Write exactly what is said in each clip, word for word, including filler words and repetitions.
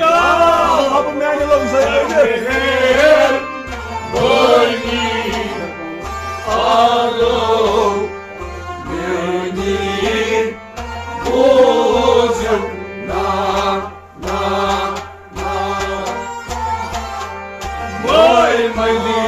آ، بہٕ میانہِ لفظہٕ أنِتھ۔ مہربٲنی، آلو میٲنی، بوٗزِو نا، نا، نا۔ مٲلۍ مٔنٛدی۔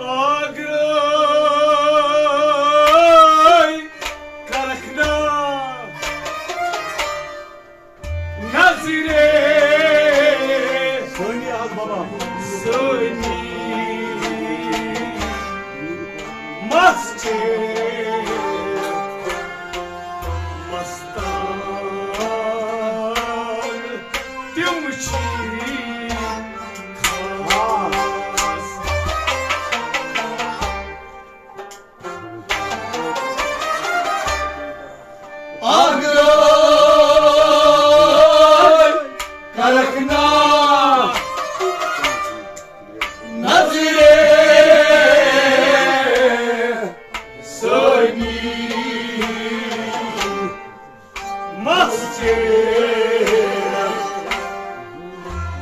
آگرٲے کرکھ نا نظرِ سٲنی آز بابا۔ سٲنی مسجد مستان تِم چھی خاص۔ آگرٲے کرکھ نا نظرِ سٲنی مسجد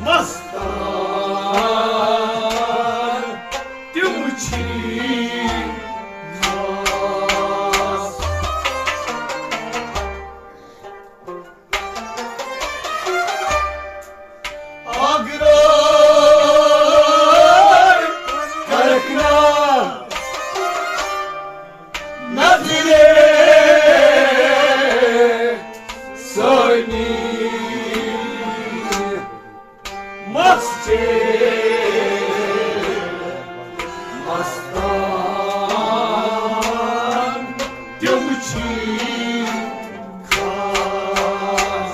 مستان تِم چھی خاص۔ آگرٲے کرکھ نا نظرِ سٲنی مسجد مستان تِم چھی خاص۔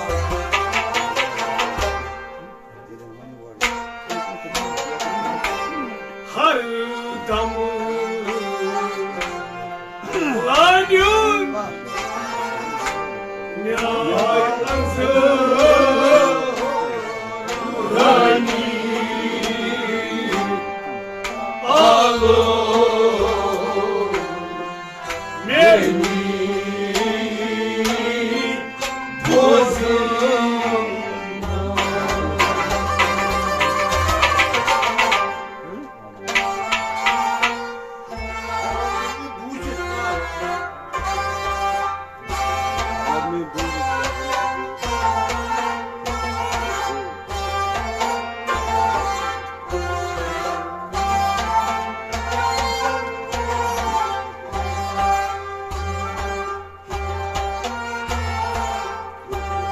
ہر دم لانیُن نیاے انزٲنی آلو۔ میٲنی بوزُن۔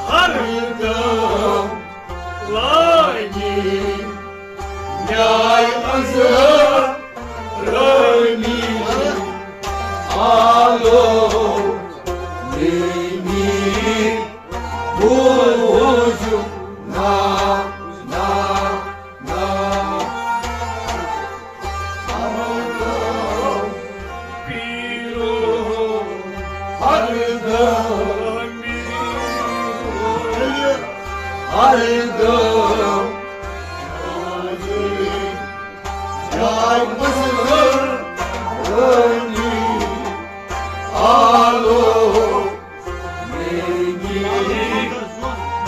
ہر دم لانی نیاے انزٲنی آلو میٲنی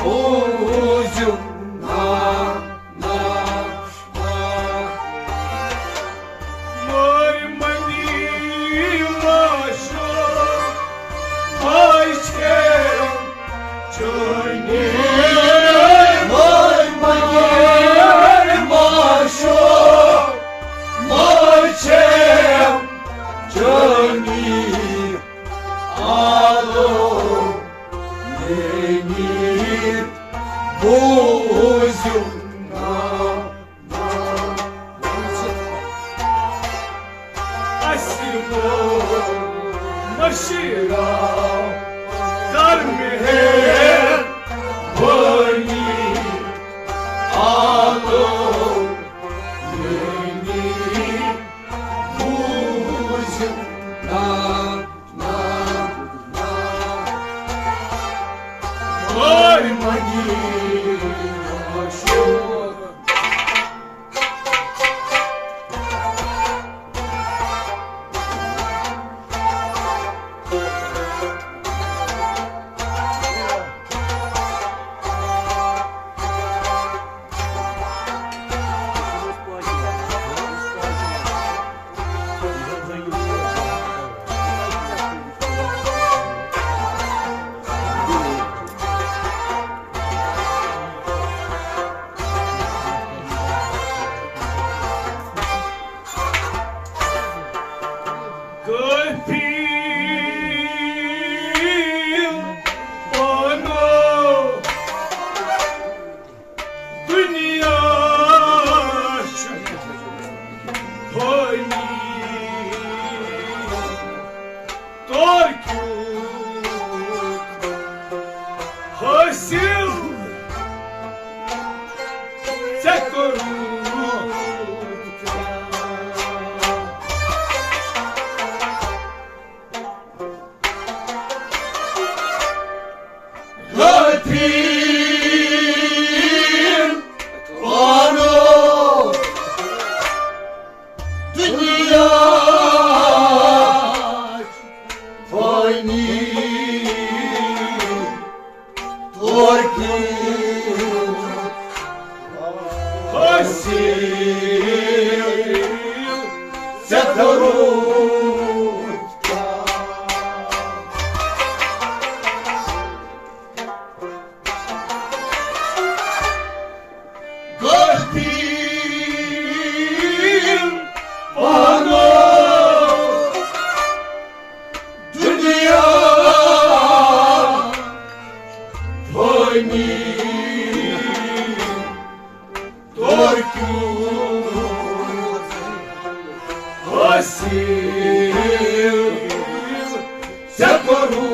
بوزُن نا، نا۔ مٲرۍ مٔنٛدی ماشو، ماے چھے چٲنی۔ مٲرۍ مٔنٛدی ماشو، ماے چھے چٲنی۔ آلو میٲنی بوزُن نا۔ اسہِ ووٚن شیرا، کر مہربٲنی، آلو میٲنی بوٗزِو نا، نا، نا۔ وٲے مٔنی عاشق۔ قٲفِل بنو دُنیا چھُ فٲنی، تۄہہِ کیُتھ حٲصِل ژےٚ کوٚرُتھ؟ غٲفِل وانو دُنیا فٲنی، تۄہہِ کیُتھ حٲصِل ژےٚ کوٚرُتھ؟ غٲفِل وانو دُنیا فٲنی، تۄہہِ کیُتھ حٲصِل ژےٚ کوٚرُتھ؟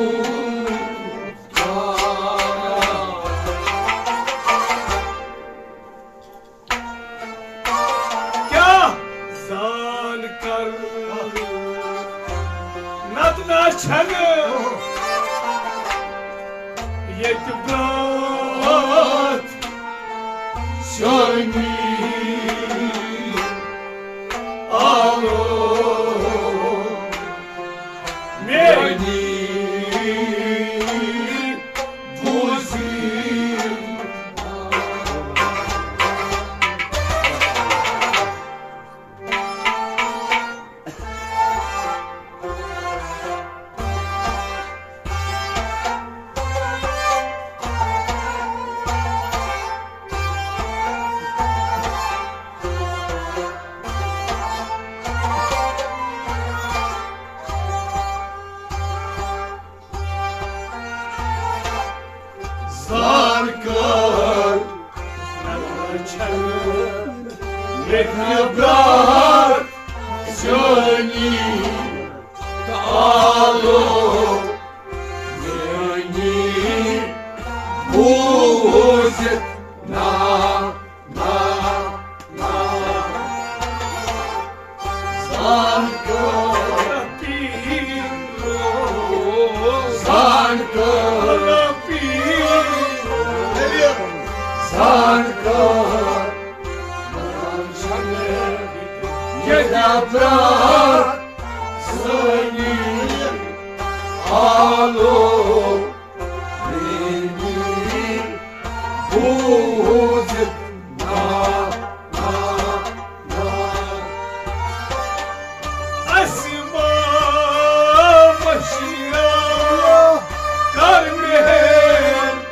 کیٛاہ زان کر، نتہٕ نا چھنہٕ ییٚتہِ برٛونٛہہ سیٲنی آلو میٲنی بوٗزِو۔ زان کر، چھنہٕ ییٚتہِ برٛونٛہہ سیٲنی آلو میٲنی بوٗزِتھ نا، نا، نا۔ زان کر، زان کر، زان کر، ییٚتہِ برٛونٛہہ سیٲنی آلو میٲنی بوٗزِتھ نا، نا، نا۔ اسہِ ما بشیرا کر مہربٲنی،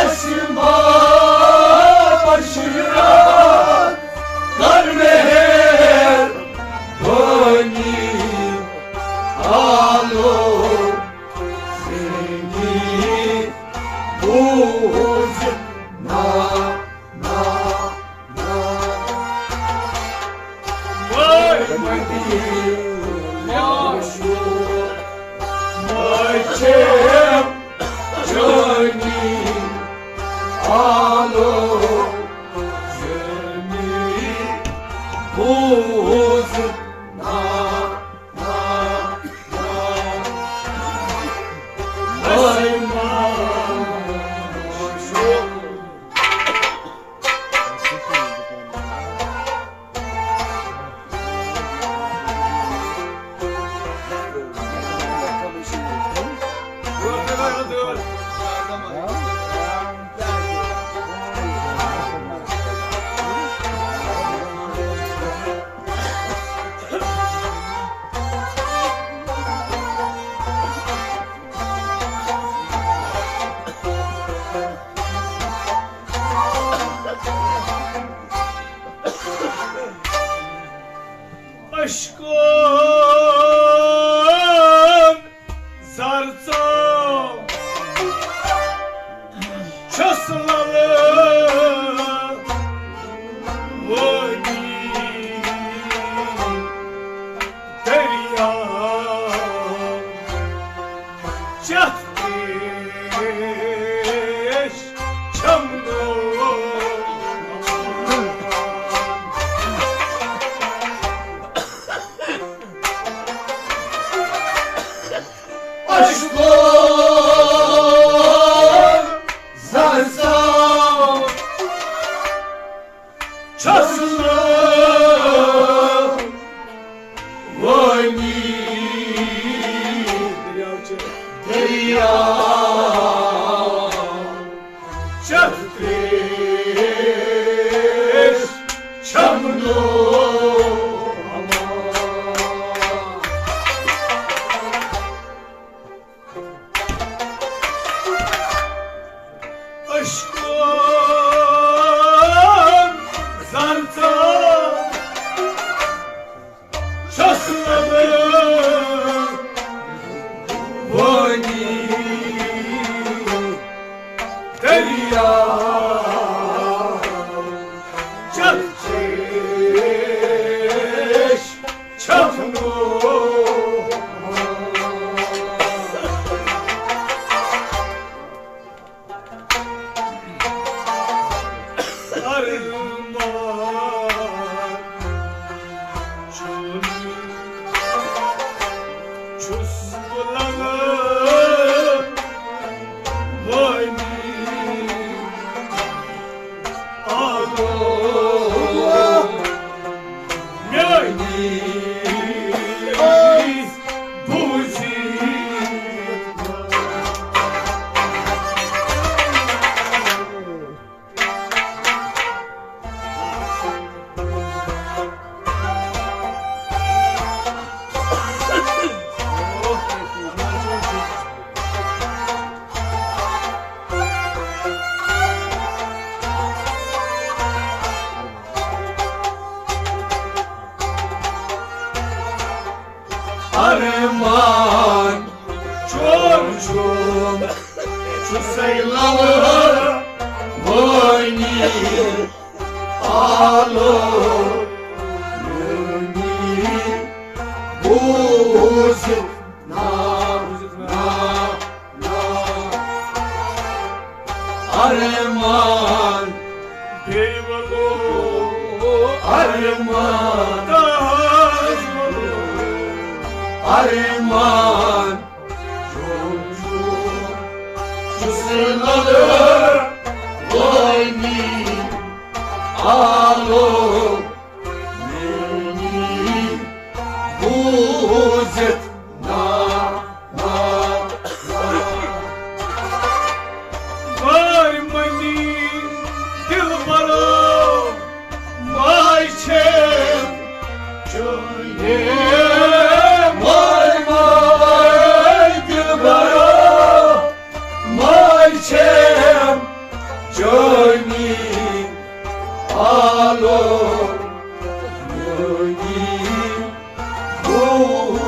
اسہِ ما بشیرا کر چھم جانی آلو زنی بوز نا، نا، نا، نا۔ اشکن زرژو چھس للہٕ وٲنی دریا چتھ تریش چھم نوٚو۔ اشکو زرژو چھس وٲنی دریا چتھ تریش چھم نوٚو۔ اشکن زرژو چھس للہٕ وٲنی دریا چتھ تریش چھم نوٚو۔ ارمان چھُس بہٕ لگان وٲنی آلو میٲنی بوٗزِتھ۔ ارمان چون چون چھُسے للہٕ وٲنی آلو میٲنی بوٗزِتھ نا، نا، نا۔ ارمان بیٚیہِ وَلو ارمان تاج وَلو۔ ارمان چھُسے للہٕ وٲنی آلو میٲنی بوٗزِتھ نا، نا، نا۔ وٲے مٔمی دِلبرو، ماے چھے چٲنی۔ وٲے ماے دِلبرو، ماے چھے چٲنی آلو میٲنی بوٗ۔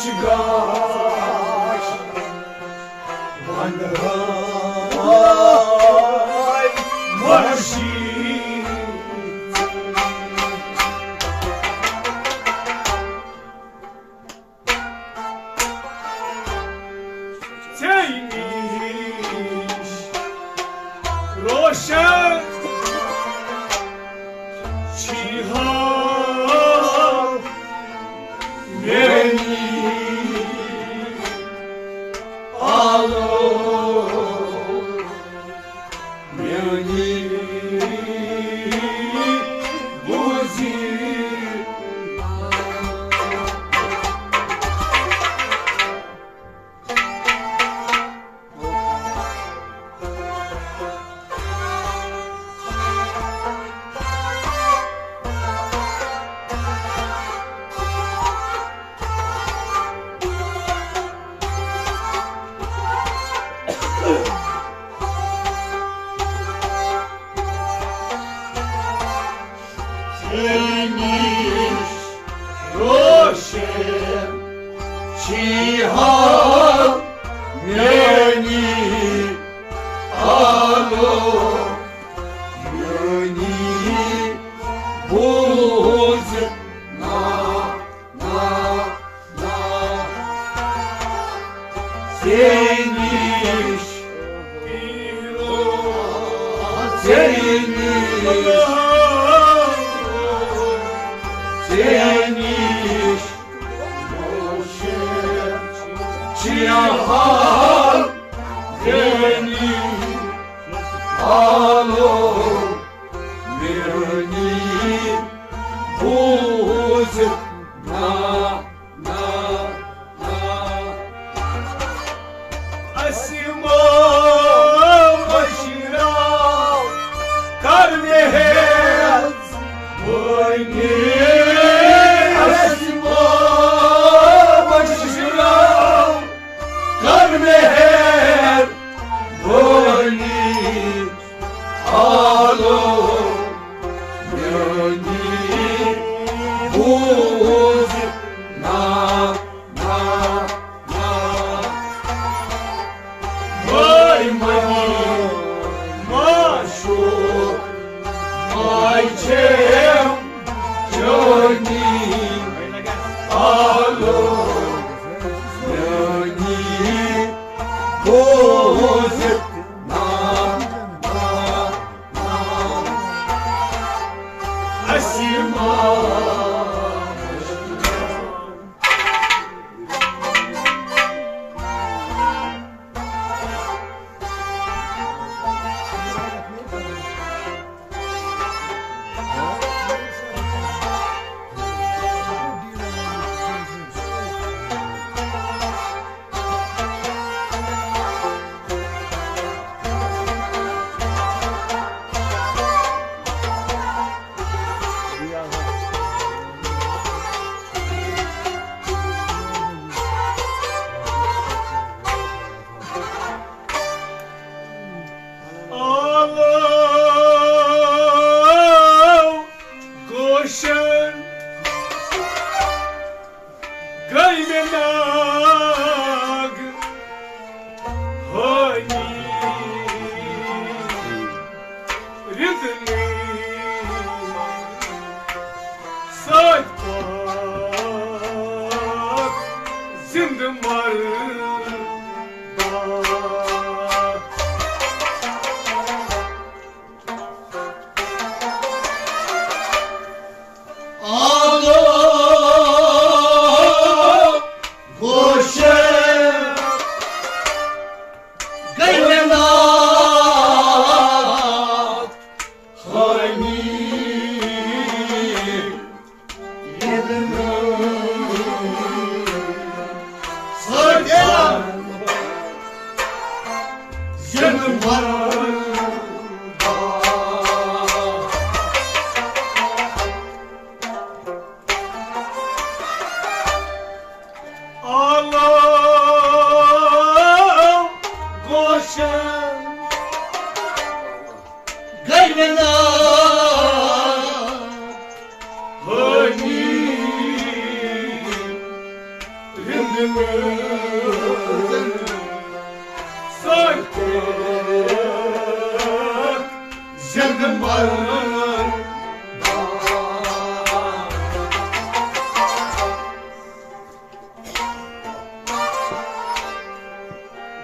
گاش وندہائی مرشی۔ ژےٚ نِش روشن چھی ہاو مےٚ نِش آلو۔ میٲنی بوزی۔ ژےٚ نِش روشن چھی ہاو میٲنی آلو، میٲنی بوز نا، نا، نا۔ ژےٚ نِش، ژےٚ نِش، ژےٚ نِش چھِ حال ژےٚ نِش آلو میٲنی بوز نا، نا، نا۔ اسمو مشیرا کر مہر بٲنی۔ اسمو مشیرا کر مہر بٲنی۔ آلو میٲنی بوز نا، نا، نا۔ ماے مٔمی معشوق، ماے چھم جٲنی۔ آلو میٲنی بوز نا، نا، نا۔ اسمو آلو گوشن گٔے مےٚ ناگ ہٲنی۔ رِدنٕے سۭتۍ پاک زِندٕ مردہ۔ آلو گوشن گٔے مےٚ ناگ ہٲنی۔ ساکت زندٕ مرد۔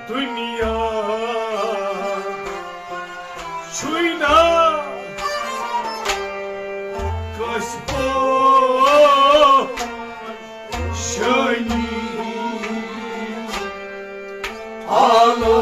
دنیا چھُے نا کٲنٛسہِ پوشٲنی آلو۔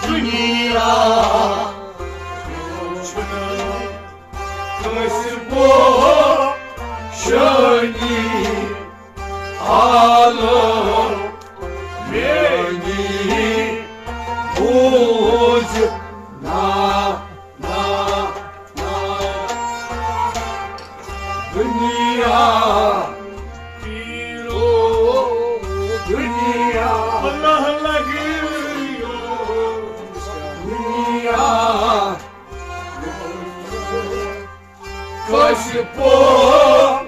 دنیا چھُنہٕ کٲنٛسہِ پوشٲنی آلو۔ میٛٲنی بوٗزِ نا، نا، نا۔ دنیا پیرو، دنیا اللہ لگیو۔ دنیا کٲنٛسہِ پوشٲنی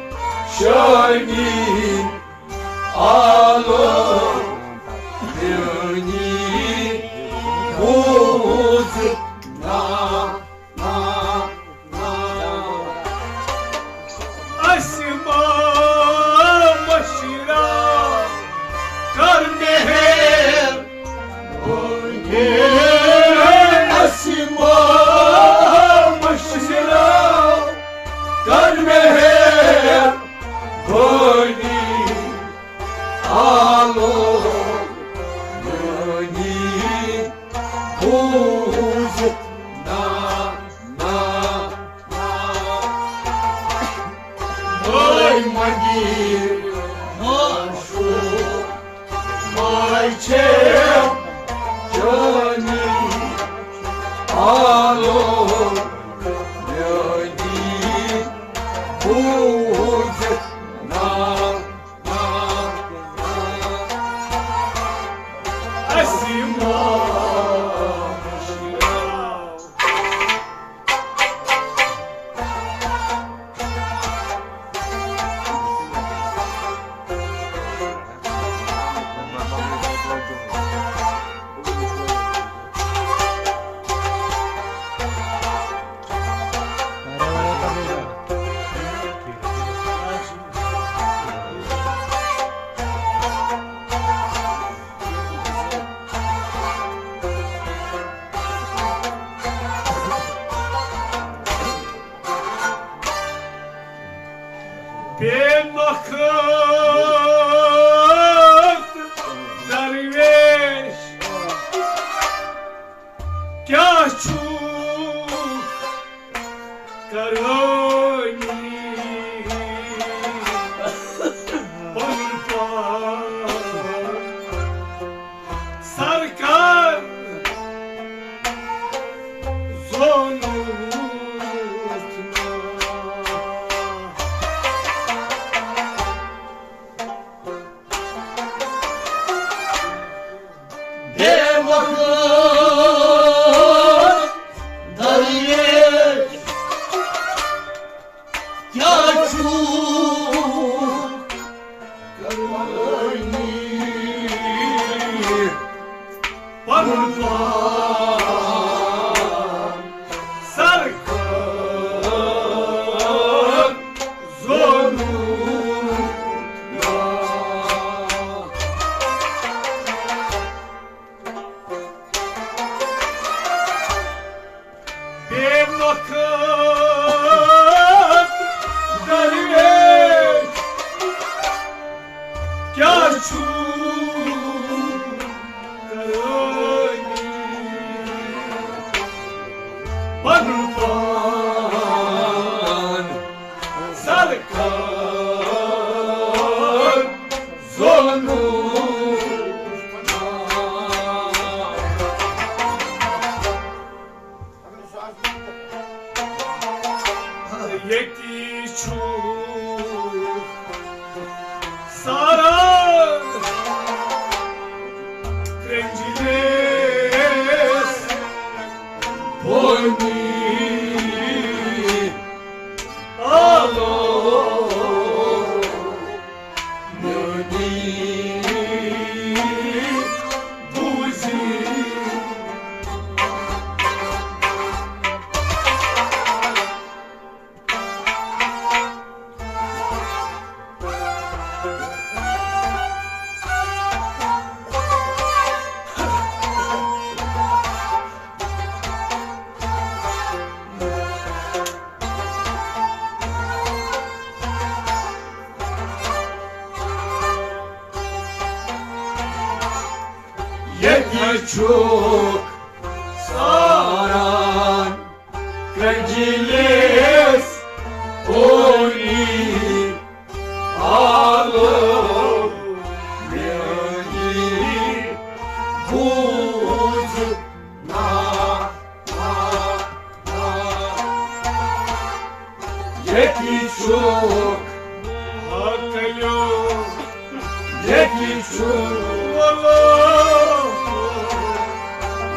آلو۔ میٛٲنی بوٗزِ نا، نا، نا۔ اسہِ ما مشرا کر مہر۔ اسہِ ما مشرا کر مہربٲنی آلو۔ میٛٲنی بوٗزِ نا، نا، نا۔ مٲے منگیر معشوق، ماے چھے جانی آلو۔ میٛٲنی بوٗزِ نا، نا، نا۔ اسہِ ما بے مخت درویش کیٛاہ چھُ کرٲنی پنُن پان سرکار زونُتھ نا۔ بے وقت درویش ییٚتی چھُ ساران کرٛنٛجلِس بونی آلو۔ میٲنی بوٗزِو۔ ییٚتہِ چھُکھ ساران کرٛنٛجلِس بونی آلو۔ میٲنی بوٗز نا، نا، نا۔ ییٚتی چھُکھ ہاکلیو، ییٚتی چھُ وَلو،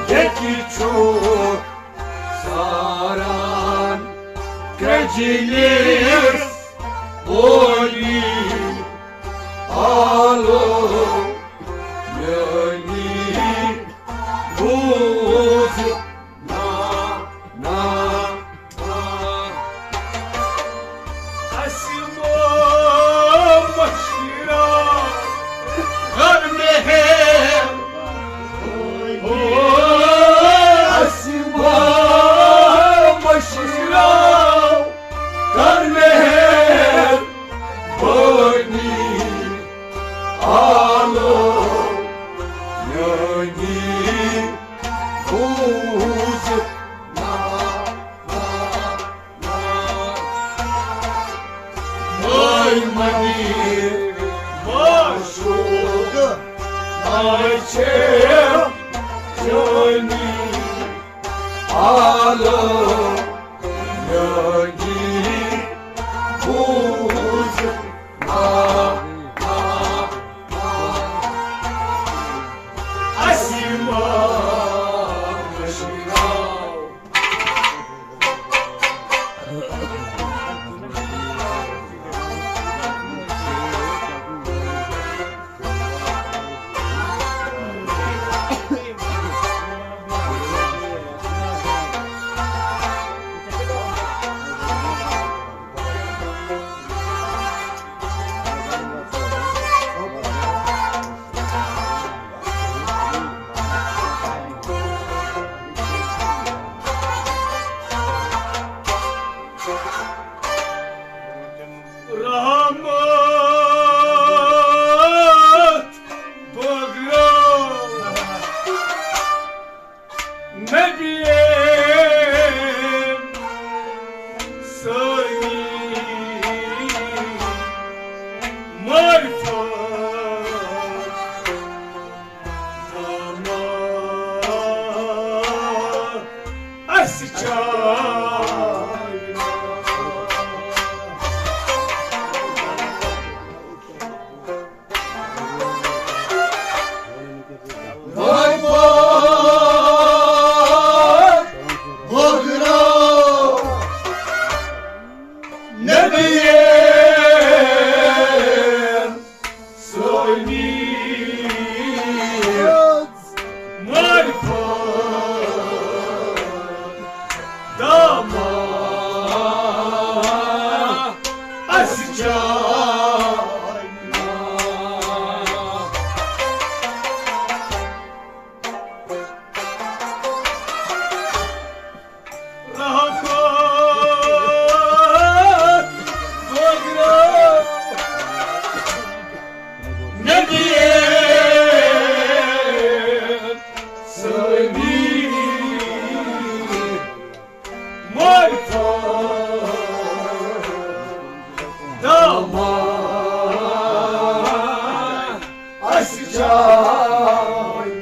ییٚتی چھُکھ ساران کرٛنٛجلِس بونی آلو۔ میٲنی بوٗز نا، نا، نا۔ اَسہِ مو مٔشرٲو گھر میں ہے۔ او، اَسہِ مو مٔشرٲو گھر میں ہے۔ بونی آلو، میٲنی بوٗز نا، نا، نا۔ مٲلۍ مٔنی معشوق، ماے چھے جٲنی آلو۔ میٲنی بوٗز نا، نا، نا۔ اَسہِ ما مٔشراو۔ رحمت بٲگرٲو نبی سٲنی معرفت۔ اَسہِ چاے بٲے بٲے بٲگرٲو نبی سٲنی معرفت دامان اَسہِ چاے۔ رحمت بٲگرٲو نبی سٲنی معرفت دامان اَسہِ چاے۔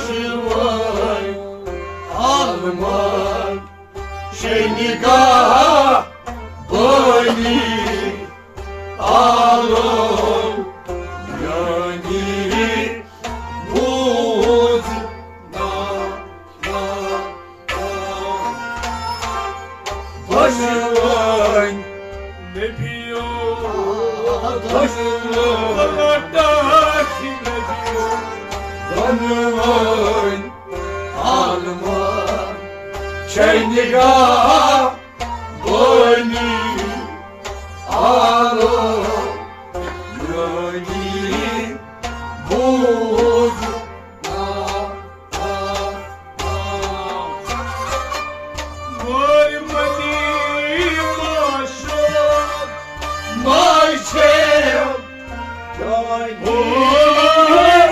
شوے عالمن شے نگاہ بٲنی عالم میٲنی بوز نا، نا، نا۔ دۄشوٕنۍ نبیو، دۄشوٕنۍ لٹاکھ نبیو، دۄنوٕنۍ عالمن چھے نگاہ بٲنی عالم میٲنی بوز نا، نا، نا۔ مٲلۍ مٔنی معشوق ماے چھے، مٲلۍ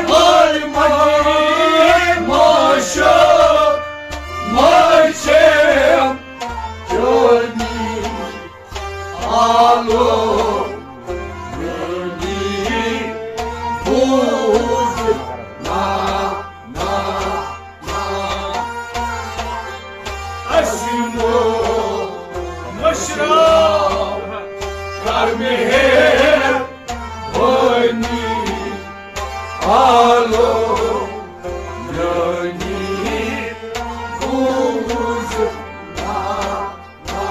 مٔنی معشوق ماے چھے، چٲنی عالم میٲنی بوز نا، نا، نا۔ اسہِ مو-، مشرا کر مہربٲنی عالم میٲنی بوز نا، نا۔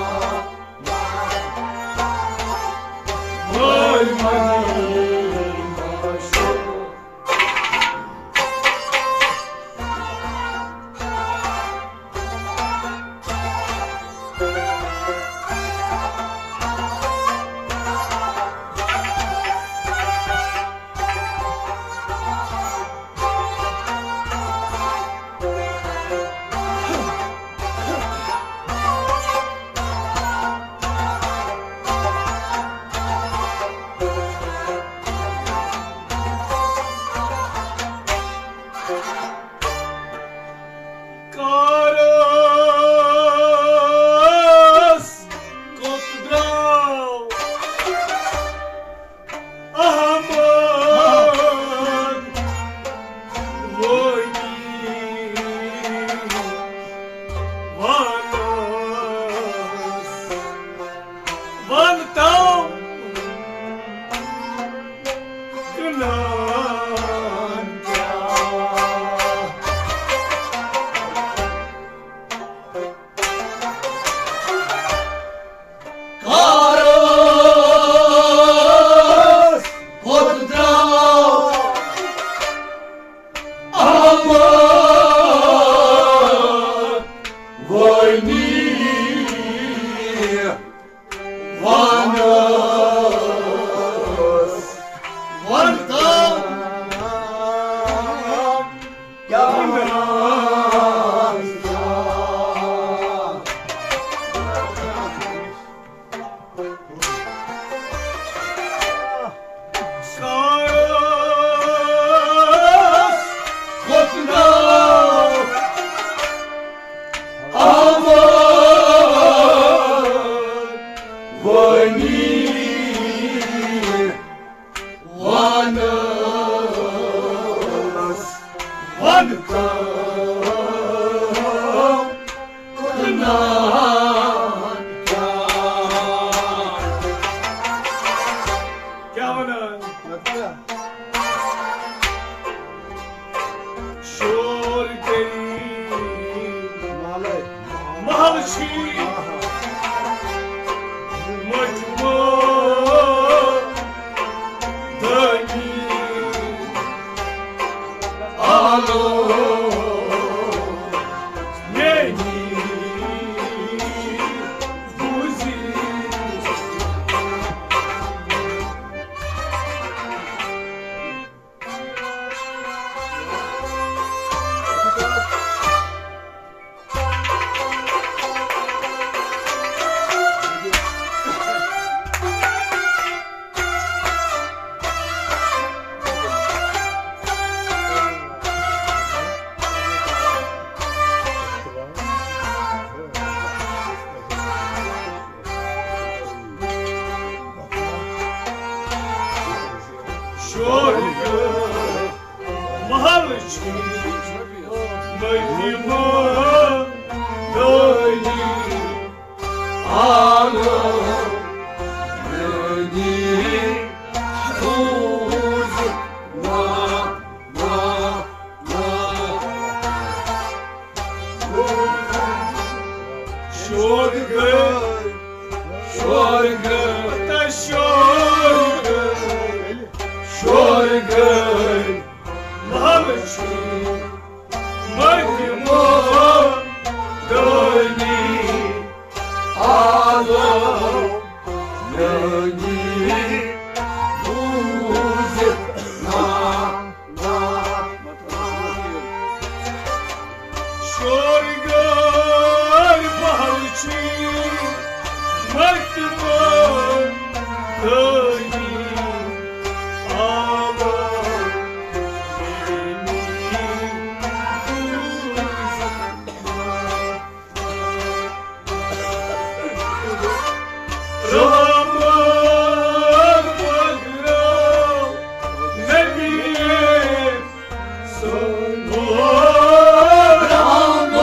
کارس کوٚت درٛاو احمد وٲنی وانس؟ وَن تَو گُناہن کیٛاہ؟ کارس کوٚت درٛاو احمد وٲنی؟ وانس، وانتم کیٛاہ وَنان؟ سارس کھوٚت ناو احمد وٲنی وانس، وانتم کیٛاہ وَنان؟ شور کٔرِتھ محلہٕ چھی مجموعہٕ دٲنی آلو میٛٲنی بوٗزِتھ۔ فاطمہ دانی عالم دانی روز نا نا نا شور گئے، شور گئے، شور گئے، شور گئے، مہرچی مہمہ دانی عالم دانی روز نا شور گار بہل چھی مت مان دانی آوا رحمان پکرو نبی سنگو رحمان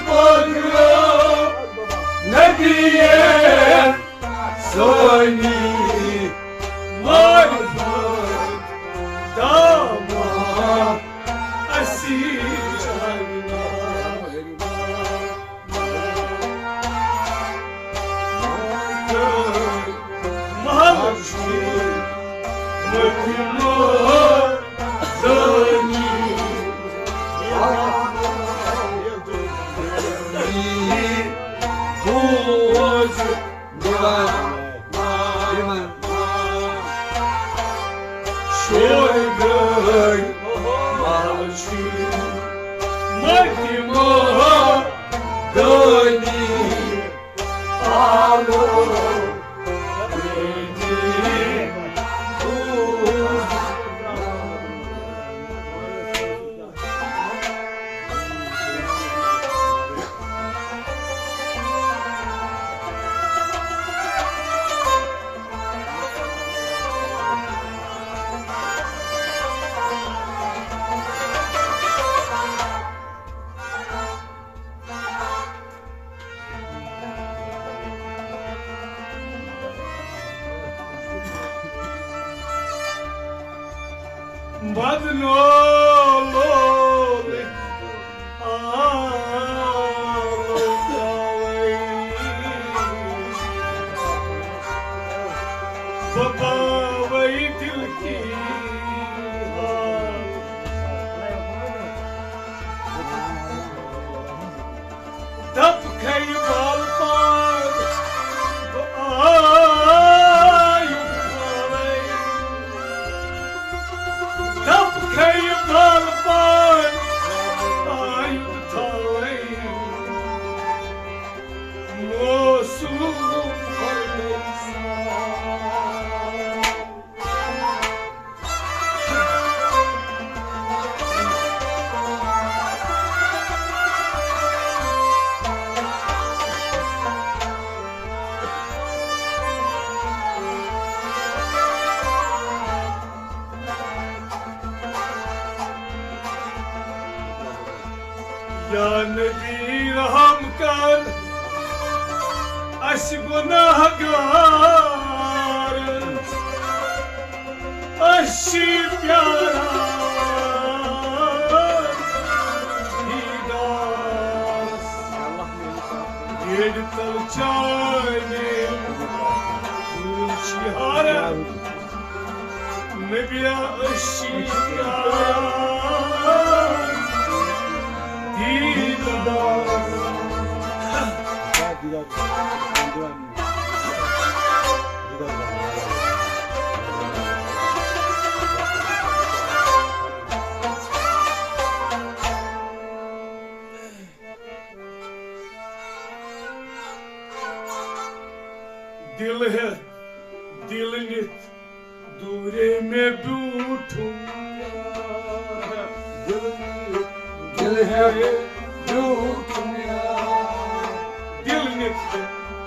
پکرو نبی سنگی مرحبا داما اسی جانا مہربان مہربان مہربان شور گٔے مالچی مہمہ دانی آلو بدنو لول آلو بابا وی دل کی دپ کھیہِ بال پان بہٕ آیُس تھاوَے۔ دپ کھیہِ بال پان آیُس تھاوَے۔ موسوم فرمٲے سان۔ یا نبی رحم کر، اسہِ گناہ گار، اسہِ چھِ پیاران دیدار۔ ییٚلہِ تل چانہِ روٗد چھِ ہاران۔ نبیا أسی دیدار۔ دل ہیتھ دل نِتھ دوٗرے مےٚ بیوٗٹھُم یار۔ دل ہیتھ بیوٗٹھُم یار۔ دل نِتھ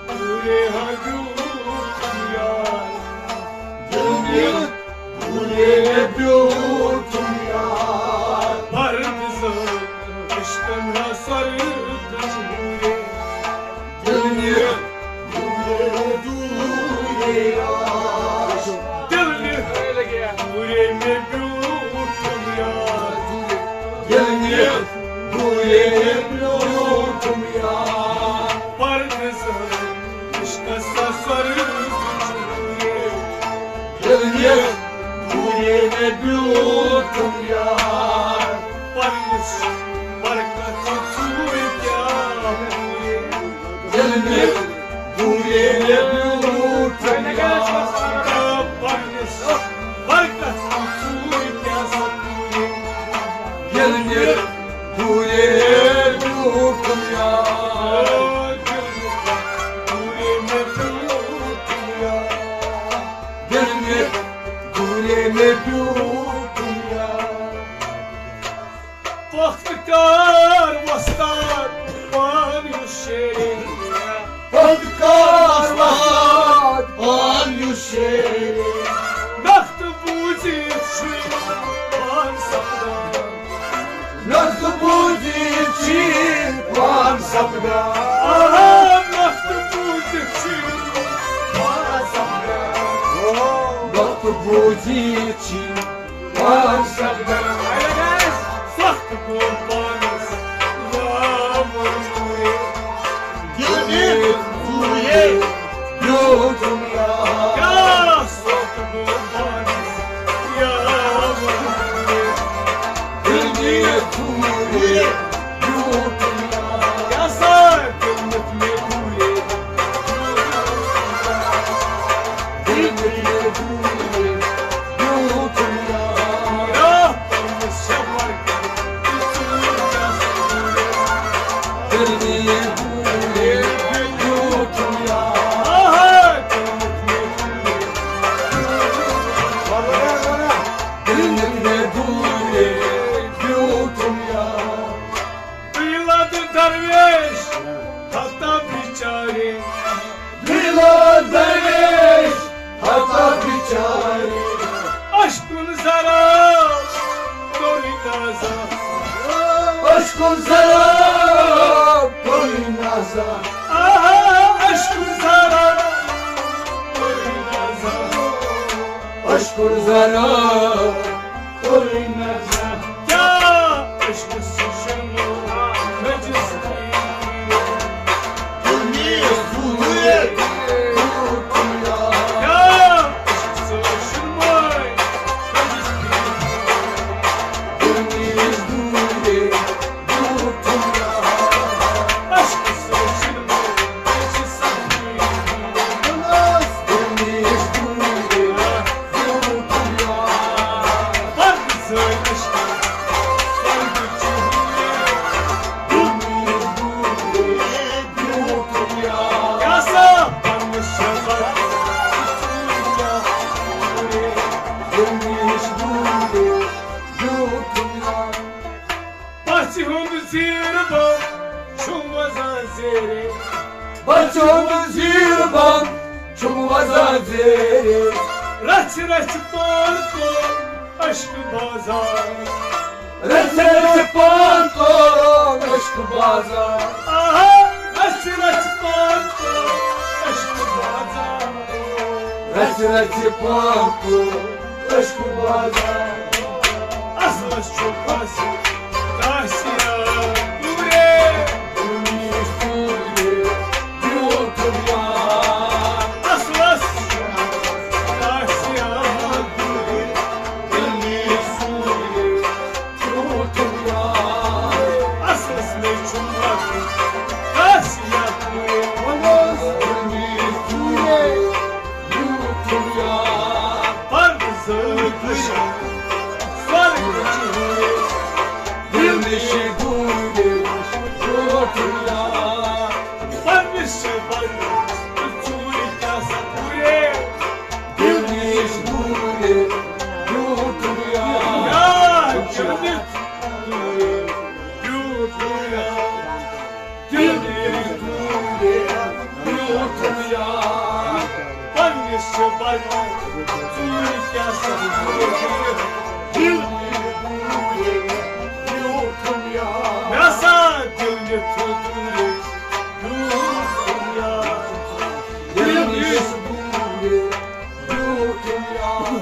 دوٗرے ہا بیوٗٹھُم یار۔ دل نِتھ دوٗرے مےٚ بیوٗٹھُم یار۔ پردٕ زٲژ دوٗرے بیوٗٹھُم یار۔ پردٕ زٲوِج عشقس سۄرٕ بِچھُم۔ ییٚلہِ مےٚ دوٗرے مےٚ بیوٗٹھُم یار۔ پننِس برکت ژوٗرِ کیٛاہ دوٗرے۔ ییٚلہِ مےٚ دوٗرے مےٚ بیوٗٹھُم یار۔ پننِس برکت ژوٗرِ کیٛاہ سا دوٗرے۔ ییٚلہِ مےٚ دوٗرے بیوٗٹھُم یار۔ دوٗرے مےٚ بیوٗٹھُم یار۔ ییٚلہِ مےٚ دوٗرے مےٚ بیوٗٹھُم یار۔ پۄختہٕ کار وۄستاد پان یُس شیرِ۔ پۄختہٕ کار وۄستاد پان یُس شیرِ۔ نختہٕ بوٗزِتھ چھُے پان سپدان۔ نختہٕ بوٗزِتھ چھُے پان سپدان۔ آہا، نختہٕ بوٗزِتھ چھُے پان سپدان۔ نختہٕ بوٗزِتھ چھُے پان سپدان۔ سخت گوٚو پانس یاور۔ دِلہِ ژوٗرِ بیوٗٹھُم یار۔ کیٛاہ سخت گوٚو پانس یاور۔ دِلہِ ژوٗرِ بیوٗٹھُم یار۔ کیٛاہ سا دِل نیُت مےٚ دوٗرے۔ دِل نیُت مےٚ دوٗرے۔ بیوٗٹھُم یار۔ درویش ہتا بچارے۔ دلا درویش ہتا بچارے۔ اشکن ذرا کوئی نازا۔ اشکن ذرا کوئی نازا۔ آہا، اشکن ذرا کوئی نازا۔ اشکن ذرا کوئی نازا۔ کیا عشق سے شرمو نجس کی؟ پژھِ ہُنٛد زیٖر بم چھُم وزان زیٖرے۔ پژھِ ہُنٛد زیٖر بم چھُم وزان زیٖرے۔ رژھِ رژھِ پان کوٚر عشق بازار۔ رژھِ رژھِ پان کوٚر عشق بازار۔ آہا، رژھِ رژھِ پان کوٚر عشق بازار۔ رژھِ رژھِ پان کوٚر عشق بازار۔ اصلس چھُ کاسہِ، کاسہِ یار دوٗرے۔ دوٗرے، دوٗر یار۔ اصلس چھُ کاسہِ یار دوٗرے۔ دوٗرے، دوٗر یار۔ اصلس مےٚ چھُ واتُن کاسہِ یار دوٗرے۔ دوٗرے، دوٗر یار۔ پردٕ زٲوِج سۄرٕ بِچھُم۔ دِل نِش دوٗرے، بیوٗٹھُم یار۔ پننِس چھِ بَرٕنۍ ژوٗرِ کیٛاہ سا دوٗرے۔ دِل نِش دوٗرے، بیوٗٹھُم یار۔ یار، دِل نِش دوٗرے، بیوٗٹھُم یار۔ دِل نِش دوٗرے، بیوٗٹھُم یار۔ پننِس چھِ بَرٕنۍ ژوٗرِ کیٛاہ سا دوٗرے۔ دِل نِش دوٗرے، بیوٗٹھُم یار۔ مےٚ سا دِل نِش دوٗرے، بیوٗٹھُم یار۔ دِل نِش دوٗرے، بیوٗٹھُم یار۔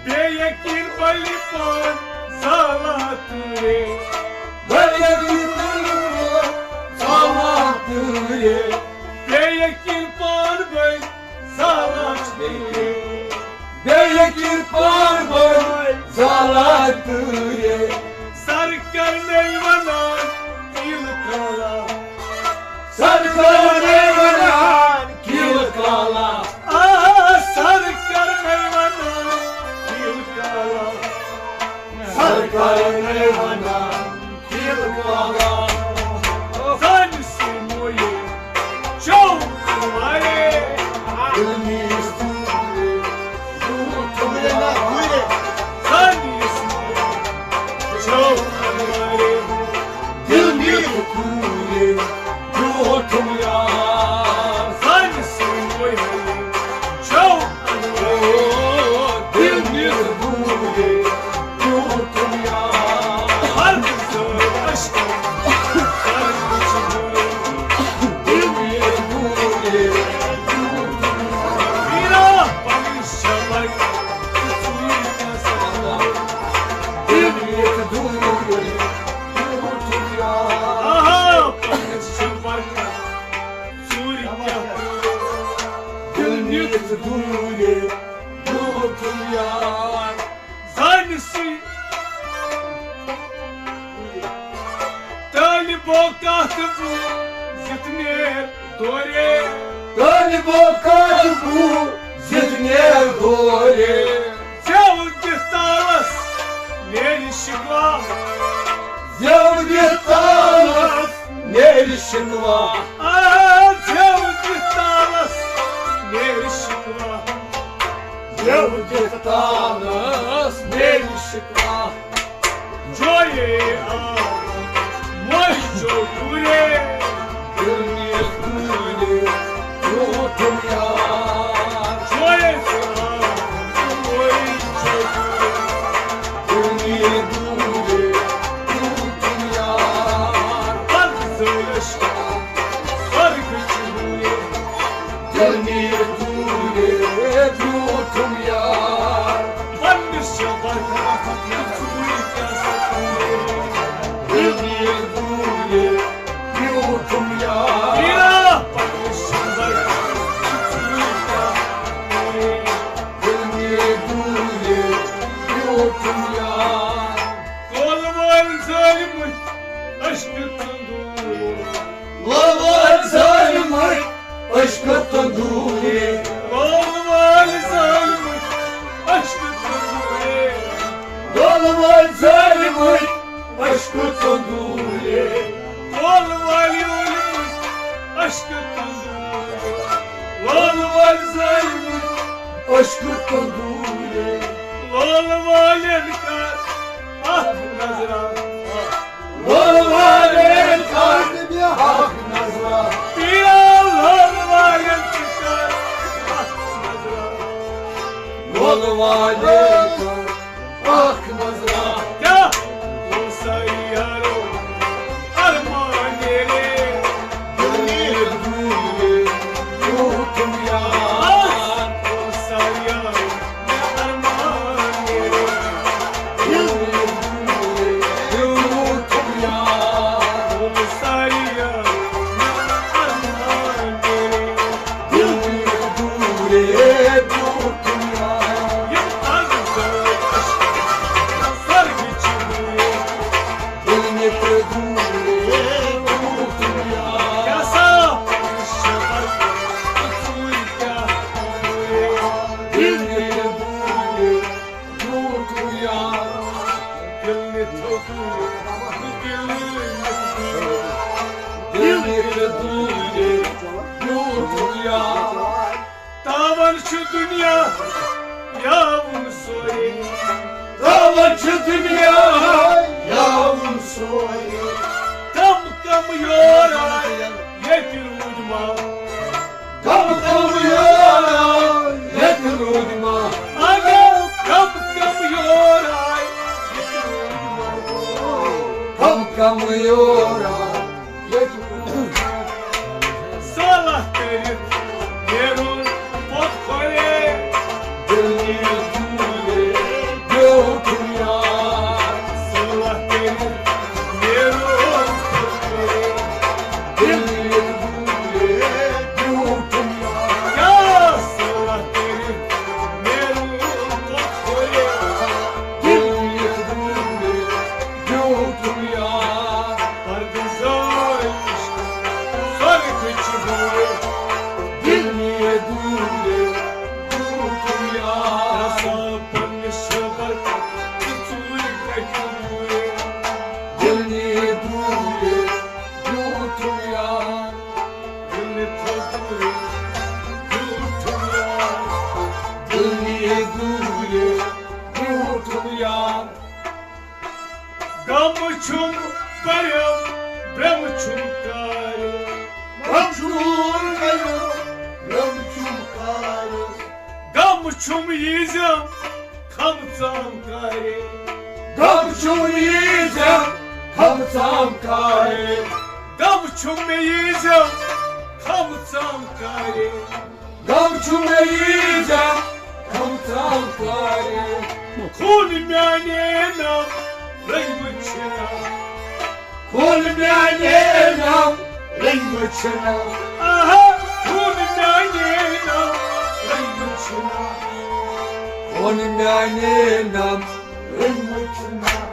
بے یقین بلی پان زالان تیرے۔ تۭرِ۔ سر کرنے ونان تیل کالا۔ سر کرنے ونان تیل کالا۔ آ، سر کرنے ونان تیل کالا۔ سر کرنے ونان تیل کالا۔ زن سُے مویے چوک والے۔ دل نیس دوٗرِ۔ زانہِ سُے طالبو کتھ بوٗ زِتھ نیر دورے۔ طالبو کتھ بوٗ زِتھ نیر دورے۔ زیو دِتھ تالس نیرِ شکوا۔ زیو دِتھ تالس نیرِ شکوا۔ آ، زیو دِتھ تالس نیرِ شکوا۔ زیو دِتھ تالس نیرِ شکوا۔ جویے آ، موج جو دوٗرے۔ دُنیا دوٗرے، برٛونٛٹھُم یار۔ جویے آ، موج جو دوٗرے۔ دُنیا دوٗرے، برٛونٛٹھُم یار۔ پتہٕ زٲلۍ أسۍ سۄرگہٕ چہِ دوٗرے۔ دُنیا دوٗرے، برٛونٛٹھُم یار۔ پننِس چھےٚ برکت ژوٗرِ کیٛاہ سا کوٗرِ۔ دِل نیٖر دوٗرِ، بیوٗٹھُم یار۔ میٖرا، پننِس چھےٚ برکت ژوٗرِ کیٛاہ کوٗرِ۔ دِل نیٖر دوٗرِ، بیوٗٹھُم یار۔ کول وٲلۍ ظٲلمٕکۍ عشقہٕ ژٔنٛدوٗرِ۔ لول وٲلۍ ظٲلمٕکۍ عشقہٕ تندوٗرِ۔ لول وٲلۍ ظٲلمٕکۍ عشقہٕ تندوٗرِ۔ لول وٲلۍ ظٲلمٕکۍ عشقہٕ تندوٗرِ۔ لول وٲلۍ ظٲلمٕکۍ عشقہٕ تندوٗرِ۔ لول وٲلۍ ظٲلمٕکۍ عشقہٕ تندوٗرِ۔ لول والٮ۪ن کر اکھ نظرا۔ لول والٮ۪ن کر اکھ نظرا۔ پیا لول والٮ۪ن تہِ کر اکھ نظرا۔ لول والٮ۪ن کر اکھ نظرا۔ کیٛاہ؟ لول ساری یارو ارمان میرے۔ دُنیا دوٗرِ، لوٗٹُم یار۔ لول ساری یارو تاوان چھُ دُنیا یاوُن سورُے۔ تاوان چھُ دُنیا یاوُن سورُے۔ کم کم یور آے ییٚتہِ روٗدۍ ما۔ کم کم یور آے ییٚتہِ روٗدۍ ما۔ اگر کم کم یور آے ییٚتہِ روٗدۍ ما۔ کم کم یور آے ییٚتہِ روٗدۍ ما۔ صلح کٔرِتھ نیرُن پوٚت کھۄرے۔ دِل نیرِ دوٗرے، بیوٗٹھ یار۔ صلح کٔرِتھ نیرُن پوٚت کھۄرے۔ دِل نیرِ دوٗرے، بیوٗٹھ یار۔ کیٛاہ صلح کٔرِتھ نیرُن پوٚت کھۄرے؟ دِل نیرِ پرم برم چھم کار، غم چھم کرم، برم چھم کار۔ غم چھم ییزم خم ژام کار، غم چھم ییزم خم ژام کار۔ غم چھم ییزم خم ژام کار، غم چھم ییزم خم ژام کار۔ خون میانہ نام رنگمت چھنا، خون میانہ نام رنگمت چھنا۔ آہا، خون میانہ نام رنگمت چھنا، خون میانہ نام رنگمت چھنا۔